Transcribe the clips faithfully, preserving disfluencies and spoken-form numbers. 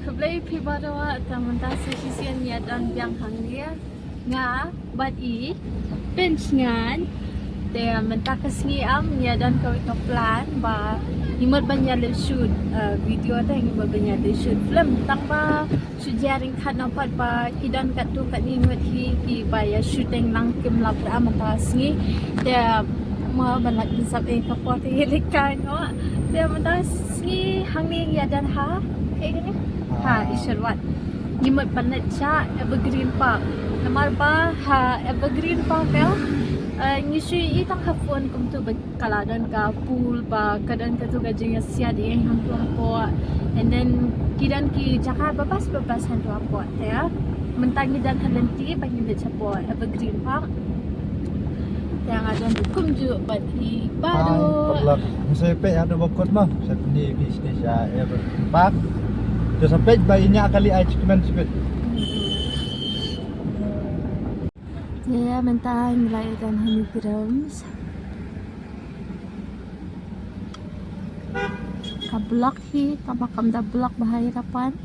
Khublei phi baroh, te mynta sa shisien ngi ïa don biang hangne, nga bad i Pynsngan. Te mynta ka sngi am ngi ïa don kawei ka plan ba ngi mut ban ïa leit shoot, eh, video, te ngi mut ban ïa leit shoot film, tang ba shu jia ryngkat noh pat ba ki don katto katne ngut hi kiba ïa shooting lang, kim lap da mynta sngi. Te mo ban lait ban sap ïa ka por te ïa leit kai noh. Te mynta sngi hangne ngi ïa don ha, eh, kane? Ha Isherwat. Ngi mut ban leit sha Evergreen Park. Namar ba ha Evergreen Park, eh, eh, ngi shu ïohi tang ha phone kumto ba ka la don ka pool, ba ka don kato ka jingïasiat ïa hangto hapoh. And then ki don ki jaka babas babas hangto hapoh te. Mynta ngi don ha lynti ba ngi leit shapoh Evergreen Park. Te nga don kumjuh bad i Badu. Paralok. Ngin sa peit haduh ba kut mo. Sa pyni phi sha Evergreen Park. Te sa peit ba i ñiah kali ai jingkmen shibit. Te mynta ngi la ïa don ha Newgrounds. Ka block hi, tang ba kam da block ba ha Ïewduh Point.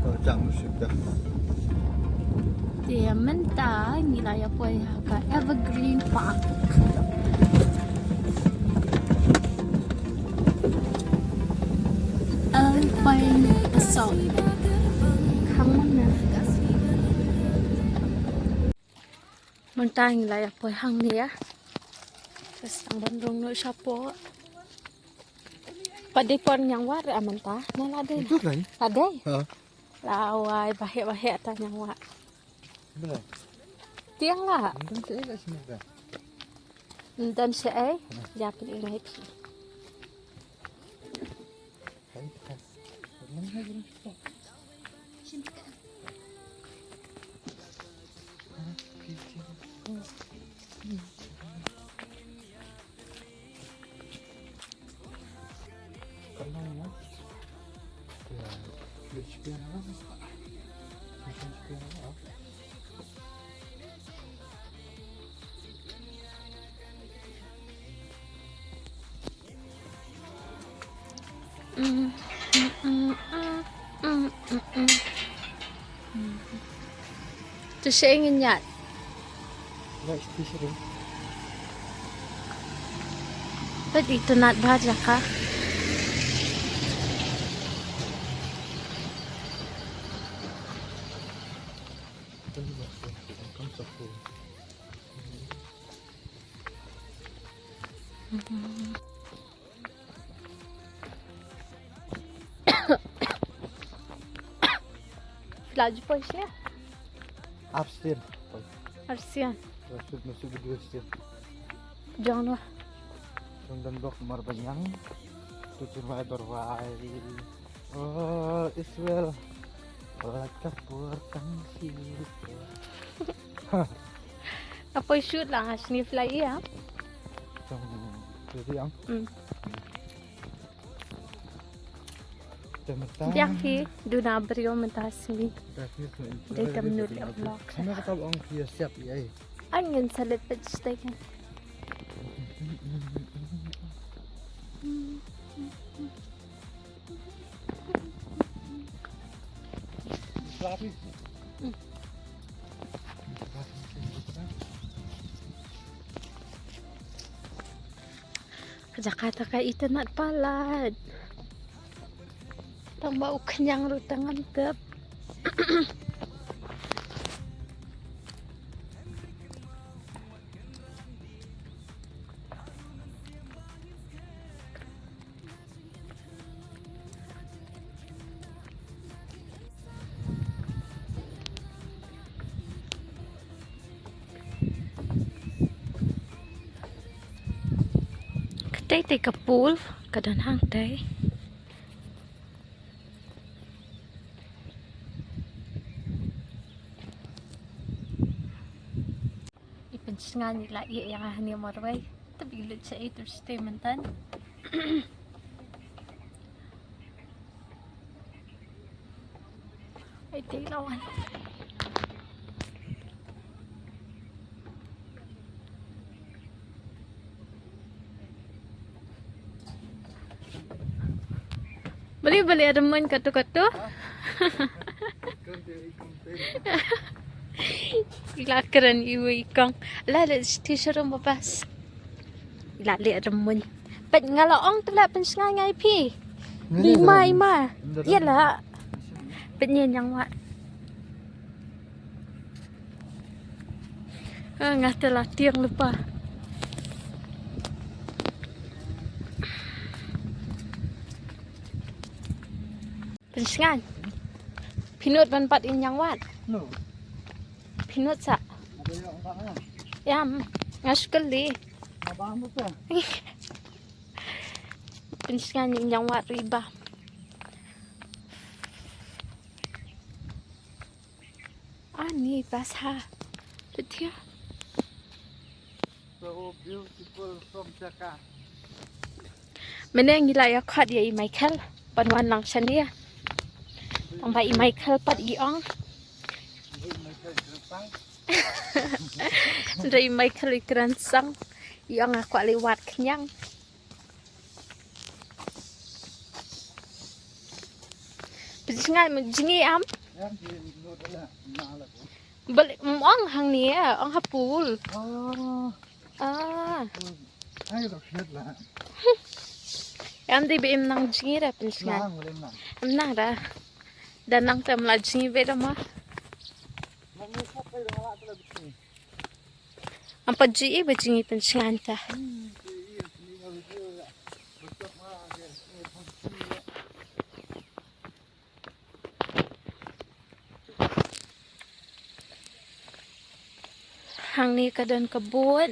Ka jam sik dah. Te mynta ngi la ïa poi ha ka Evergreen Park. Alpine Assault. Khang na. Mynta ngi la ïa poi hangne ïa. Ka sdang ban rung noh shapoh. Pat dei por ñiangwah re mynta. Na la dei. Itu kan? La dei. Ha. La wai baheh baheh ta ñiangwah. Bla. Tiang la. Ym don sha ei la sini ka. Ym don sha ei. Ïa pyn-i ngai phi. To sha ei ngin ïaid? Peit itynnad bha jaka. Phi la ju poi sha? Upstairs. Upstairs. Masuk, masuk video upstairs. Jong noh? Jong don blok mar banyang. Tu cuma dorwai. Oh, Israel. Wala kapur tang si. Nga poi shoot lang ha shini phi la ïa. Jong tu yang. Hmm. Te mynta. Biang hi duna briew mynta sngi. Dei kam nu leh vlog. Hana kata ong phi ïa siap ïa ei. Angin salit peit stai kan. Ka jaka ta ka itynnad palat. Tang ba u khñiang ruh tang ngam tep. Katei te ka pool, ka don hangtei. I Pynsngan i la ïeh ïa nga hangne marwei. Te ba lut sha ei te stay myntan. Ai te lawan. Bali bali ada main katu katu. Ila keren iwi kong. La le ti sharum babas. Ila le ada main. Pet ngala ong tu la pensngai ngai pi. Lima ima. Iya la. Pet nyen yang wa. Ah, nga te la tiang lupa. Pensngan. Pinut ban pat in yang wat. No. Pinut sa. Ada yang tak ah. Yam. Nga sukali. Abang tu. Pensngan in yang wat riba. Ani bas ha. Betia. So beautiful from Jakarta. Mene ngi la ïa khot ïa i Michael ban wan lang shane. Tang ba i Michael pat i ong. Dei Michael i kren sang. I ong a kwah li wat khñiang. Pynshngaiñ mo jngi am? Bel ym ong hangne, ong ha pool. Ah. Am dei ba im nang jngi ra pynshngaiñ. Im nang ra. Da nang te ym lah jngi beit da ma. Am pat ju i ba jngi pynshngaiñ ta. Hangne ka don ka boat.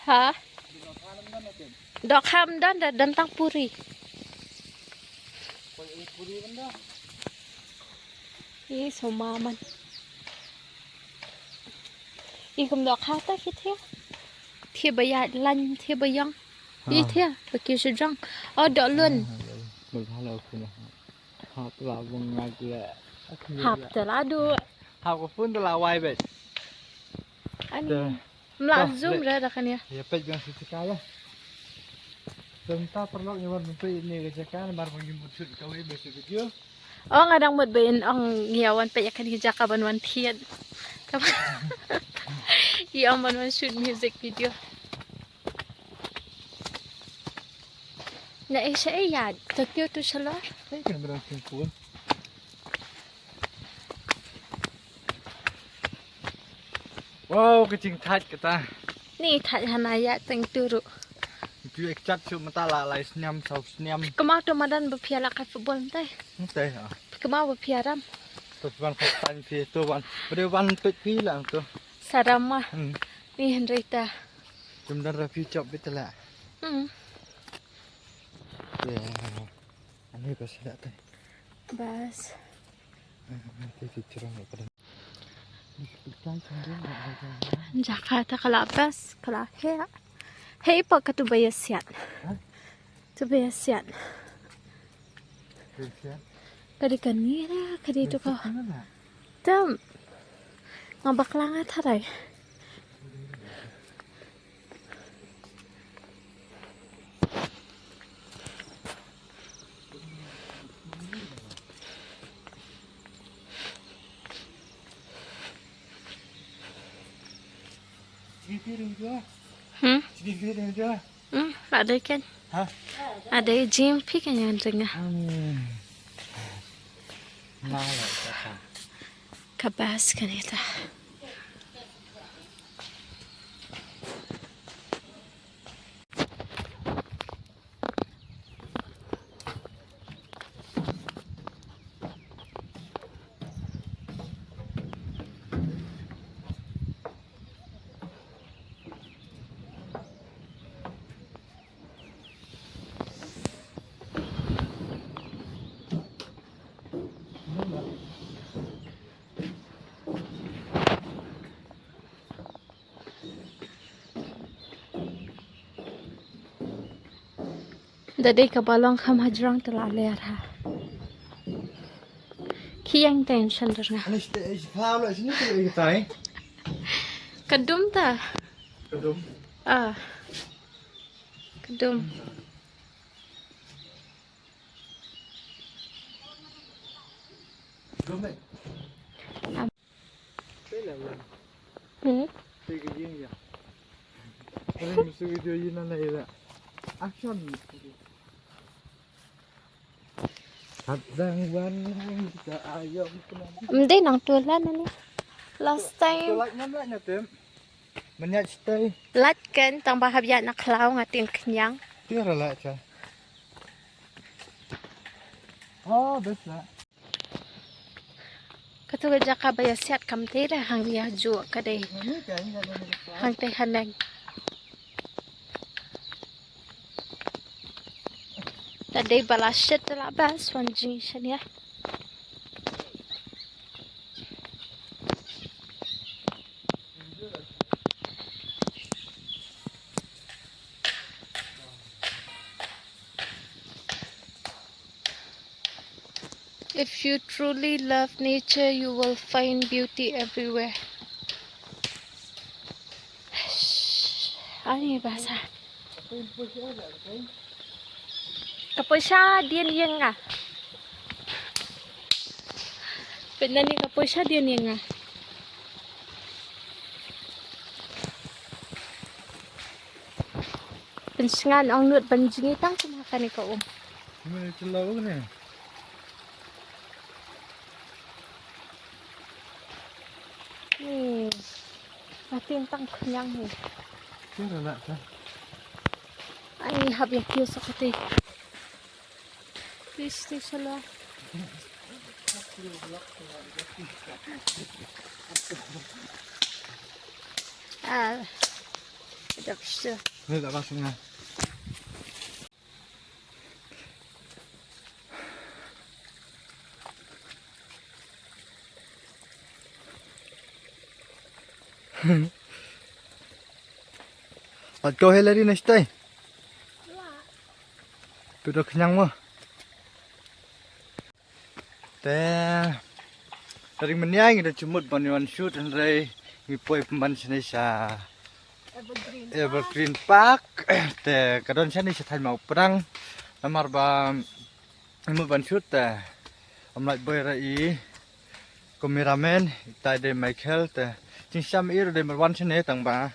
Ha? Dohkha ym don, da don tang puri. Ih, suma man. Ih, kum dohkha ta ki thie. Thie ba ïaid lain, thie ba ïong. Ih, thie ba ki shu jong. Oh, doh lun. Hap te la bung ngak le. Hap te la du. Hap ko phone te la wai bet. Ani. Mla zoom re da kan ïa. Ïa peit biang sha jaka ïa. Senta paralok ngi wan peit ne ka jaka namar ba ngi mut shoot kawei ba shu video. Oh, nga dang mut ba in ong ngi ïa wan peit ïa kane ka jaka ban wan thied. Ka ba i ong ban wan shoot music video. Na eh sha eh ïa Tokyo tu shalor. Ei kan berang simpul. Wow, ka jingthait kata. Ni thait hana ïa teng turu. Tu ek chat shu mata la lai snem saw snem. Kemau tu madan ba phi ïa la kai football ntai. Ntai ha. Kemau ba phi ïa ram. Tu ban first time phi tu ban. Bade ban pek phi lang tu. Saram ma. Hmm. Ni hynrei ta. Kum dan ra phi chop bit la. Hmm. Ya. Ani bas la tai. Bas. Ani ti ti chirang la pada. Jaka ta ka la bas, ka la heh. Hei pa ka tu ba ïa siat. Ha? Tu ba ïa siat. Ba ïa siat? Ka dei kane ra, ka dei tu ka. Tam. Nga bakla nga tharai. Hmm? Hmm, la dei kan. Ha? La dei jingphi kan ïa ring ah. Hmm. Nga la kata. Ka bas kan ita. Da dei kaba long kham hajrong te la ler ha. Ki ïeng te shan dur nga. Ani ste is khlau la sini tu ita. Ka dum ta. Ka dum. Ah. Ka dum. Dum eh. Hmm? Action. Hadang wan kita ayam kena. Mdei nang tu lah nani. Last time. Like nam like na tem. Menyat stay. Lat kan tang ba hap ïa na khlaw nga tin khñiang. Tiar la cha. Oh, best lah. Katu ka jaka ba ïa siat kam te da hang ïa ju ka dei. Hang te haneng. Da dei ba la shit da la bas wan jing shan ïa. If you truly love nature, you will find beauty everywhere. Ani basa. Ka poisa dien ïeng nga. Pynani ka poisa dien ïeng nga. Pynsngan ong nut ban jngi tang kumha kane ka um. Mane chalo ne. Ni. Ating tang khñiang ni. Kira nak ka. Ai hap ïa kio sa kate. Please stay shallow. Ah. Dak sha. Ni dak sha. At ko helari na stay. Pero khñiang mo. Te tarik mynne ngi da jumut ban wan shoot hynrei ngi poi pynban shane sha Evergreen Park. Te ka don shane sha thaiñ Mawprang. Namar ba ngi mut ban shoot te ym lait boi ra i cameraman, itai dei Michael te jingshisha i ruh dei marwan shane tang ba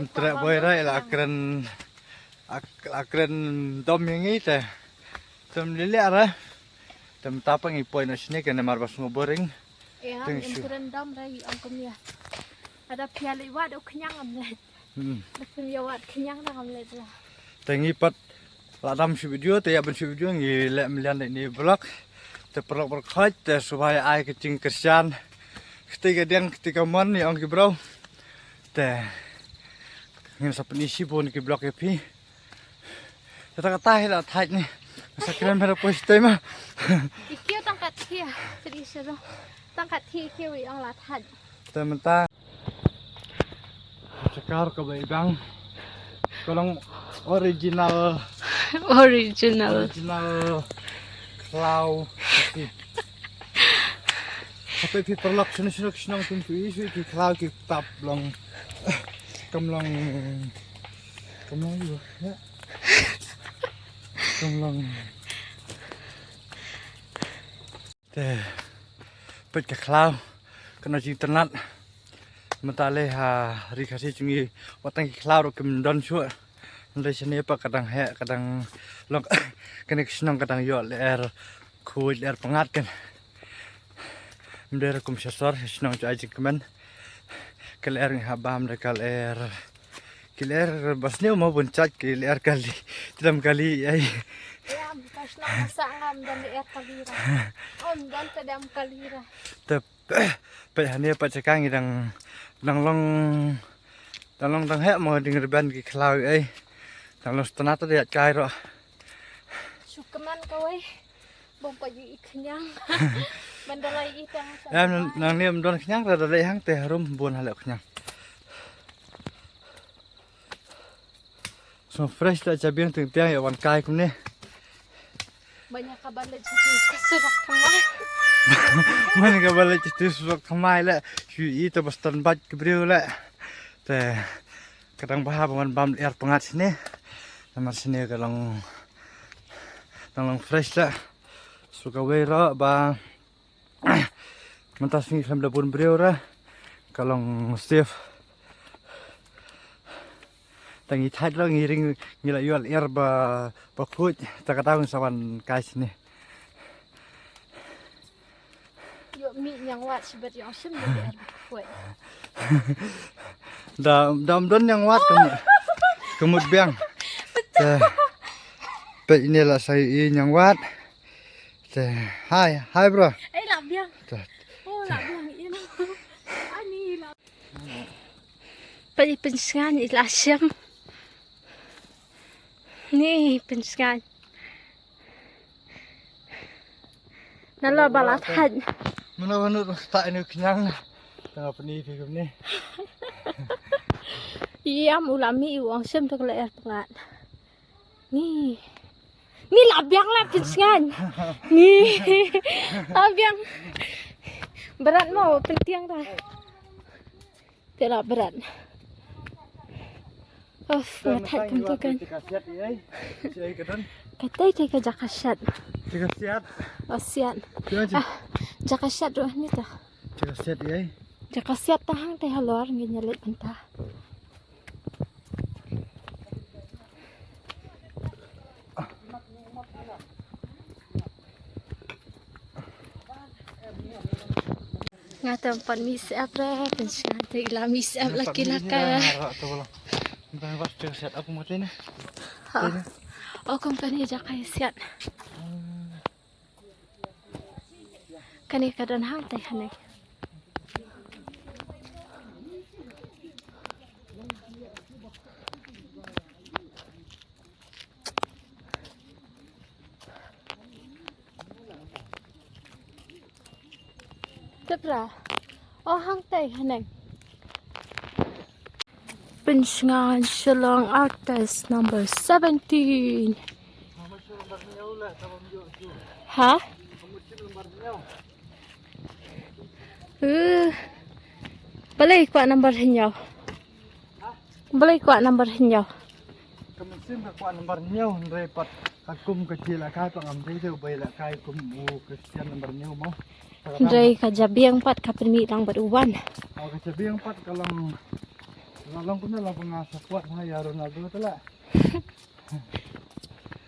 Ym treh boi ra i la kren, la kren dom ïa ngi te. Te ym leh leh ra. Te mynta pat ngi poi noh shane kane namar ba sngewboring. Ïa, ym kren dom ra i ong kumne. Lada phi ïa leit wad u khñiang ym leit. Hmm. Lada phim ïa wad khñiang dang ym leit la. Te ngi pat la dam shu video te ïa ban shu video ngi leh mlien da ine i vlog. Te paralok baroh khoit te sngewbha ai ka jingkyrshan. Kti ka diang kti ka mon ïa ong ki bro. Te ngin sa pyni shibun ki vlog ïa phi. Te ta kata hi la thait ni. Sa kren mera poi shtei ma. I kiew tang kat hi. Te di sero. Tang kat hi kiew i ong la thait. Te mynta Shakar ka bai bang. Ka long original. Original. Original khlaw. Ka phi paralok shano shano ki shnong kum ki shu ki khlaw ki tap long. Kam long. Kam long ïa. Kam long. Te peit ka khlaw, kano jingtyrnat. Mynta lei ha ri Khasi jong ngi wat tang ki khlaw ruh kim don shuh. Hynrei shane pat ka dang heh, ka dang long, kane ka shnong ka dang ïoh lyer khuid lyer pyngngad kan. Ym dei ruh kum sha sor, shnong jong ai jingkmen. Ka lyer ngi hap bam da ka lyer. Ki lyer ba sniew mo bun jait ki lyer kali. Te dam kali ai. Ïa, ka shnong ka sah ngam don lyer kali ra. Ym don te dam kali ra. Te peit hangne pat jaka ngi dang, dang long, dang long dang heh mo ding rben ki khlaw ai. Dang long sngewtynnat te da ïaid kai ruh. Shu kmen kawei. Bym pat ïoh i khñiang. Ban da leit i tang. Em, nangne ym don khñiang, da leit hangte harum bun ha leh khñiang. Sngewfresh la, jabieng teng teng ïa wan kai kumne. Manya ka ba leit sha tu surok thymmai. Manya ka ba leit sha tu surok thymmai la. Shu i to ba stan bad ki briew la. Te ka dang bha ba wan bam lyer pyngngad shane. Namar shane ka long, dang long fresh la. Shu kawei ruh ba mynta sngi khlem da bun briew ruh ka long safe. Tang ngi thait ruh ngi ring, ngi la ïoh lyer ba, ba khuid, ta ka daw ngi sa wan kai shane. Ïoh mih ñiangwat shibit ïoh shim da lyer ba khuid. Da, da ym don ñiangwat ka mut, ka mut biang. Te peit ine la sa ïoh i ñiangwat. Te, hi, hi bro. Ei, la biang. Te. Oh, la biang ïa no. Ani la. Peit i Pynsngain i la shim. Ni Pynsngain. Nalor ba la thait. Mano mano ta inu knyang. Tang apa ni film ni. Ïam u la mih u ong shim to ka lyer pyngngad. Ni. Ni la biang la Pynsngain. Ni. La biang. Berat mo pyntiang ta. Te la berat. Of, nga thait kumta kan. Ka tei tei ka jaka shet. Jaka shet. Oh, shet. Ah, jaka shet ruh ni ta. Jaka shet ïa. Jaka shet ta hangtei halor ngin ïa leit mynta. Nga tam pat mih syep re, Pynsngain te i la mih syep la ki la ka. Ha. O kum kane jaka ïa shet. Kane ka don hangtei hangne. Tipra. O hangtei hangne. Pynsngain Shillong Outcast number seventeen. Ha? Uh, balei kwah number hynñiew? Balei kwah number hynñiew? Ka mynsiem ka kwah number hynñiew, hynrei pat ka kum ka jia la kai, pat ngam dei te u bai la kai kum u Cristiano number hynñiew mo. Hynrei ka jabieng pat ka pynmih lang bad u wan. O, ka jabieng pat ka long, ka long kumne, long ba nga support ha ïa Ronaldo te la.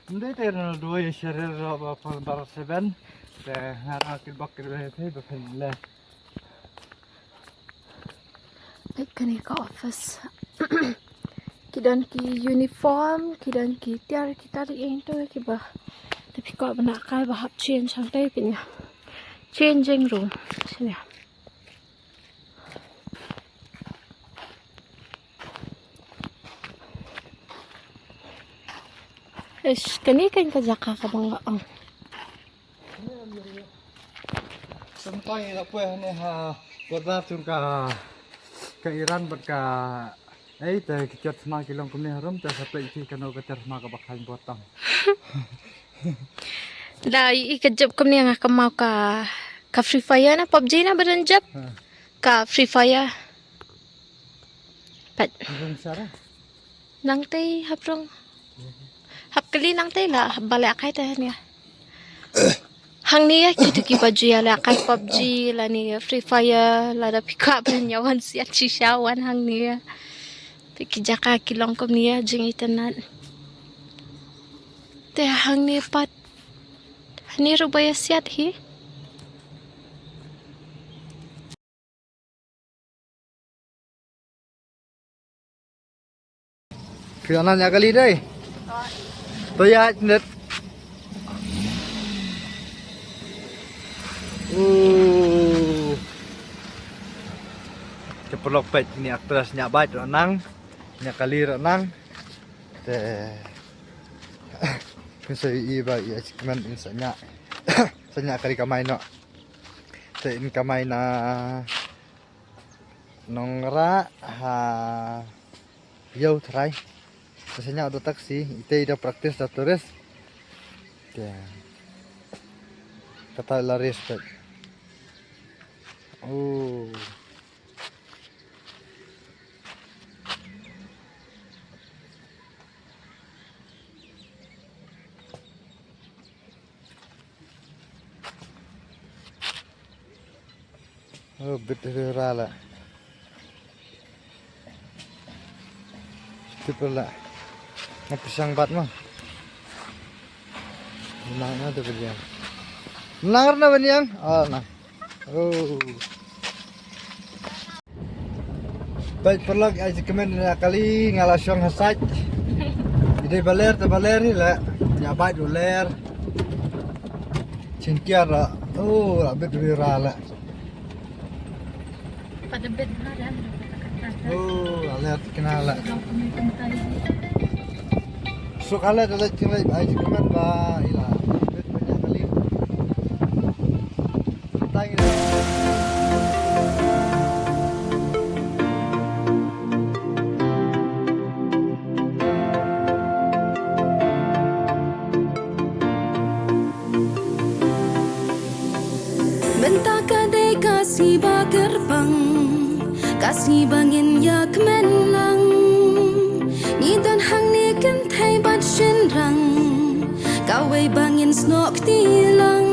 Ym dei te Ronaldo ïa Shearer ruh ba pal number seven. Te nga ra kit bak kit ba te ba phin le. Peit kane ka office. Ki don ki uniform, ki don ki tiar, ki tar ïing to kiba. Te phi kwah ban kai ba hap change hangtei phi ïa. Changing room. Shane. Ish, kane kan ka jaka kaba nga ong. Samtang ïa la poi hangne ha border jong ka, ka Iran bad ka, ei, te ki tiar thma ki long kumne harum, te sa peit ki kano ka tiar thma kaba khlaiñ bor tam. Da i ka jop kumne nga kynmaw ka, ka Free Fire na PUBG na ba don jop. Ha. Ka Free Fire. Pat. Rung sara. Nangtei hap rung. Hap kylli nangtei la hap ba leh kai te hangne. Hangne ïa kito kiba ju ïa leh kai PUBG lane Free Fire lada phi kwah ban ïa wan siat shisha wan hangne ïa. Te ki jaka ki long kumne ïa jing internet. Te hangne pat. Hangne ruh ba ïa siat hi. Phi la nang ïa kali dei. To ïa net. Uh. Te paralok peit, ini actress ñiah bike ruh nang, ñiah kali ruh nang. Te. Phin sa ïohi ba ïa achievement in sa ñiah. Sa ñiah kali kamai noh. Te in kamai na Nongrah ha Ïew Trai. Sa ïa da taxi, ita i da practice da tourist. Te. Kata la respect. Oh. Oh, bit ri ra la. Tip la. Nga pyrshang bat ma. Nang na tu biniang. Nang na biniang. Oh, na. Oh. Peit paralok, ai jingkmen ïa kali nga la shong ha sait. Ïa dei ba ler te ba ler hi la. Ïa bait u ler. Chin kiar la. Oh, la bit ri ra la. Pada bit ha dan. Oh, la ler kena la. Suk ale da leit, leit ai jingkmen ba ila. Bit ba ïa kali. Mynta ka dei ka sngi ba kyrpang, ka sngi ba ngin ïa kmen lang. Ngi don hangne kynthei bad shynrang, kawei ba ngin snoh kti lang.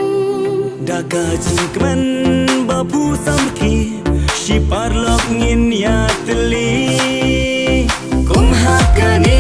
Da ka jingkmen ba phu samrkhie, shi paralok ngin ïatylli. Kum ha kane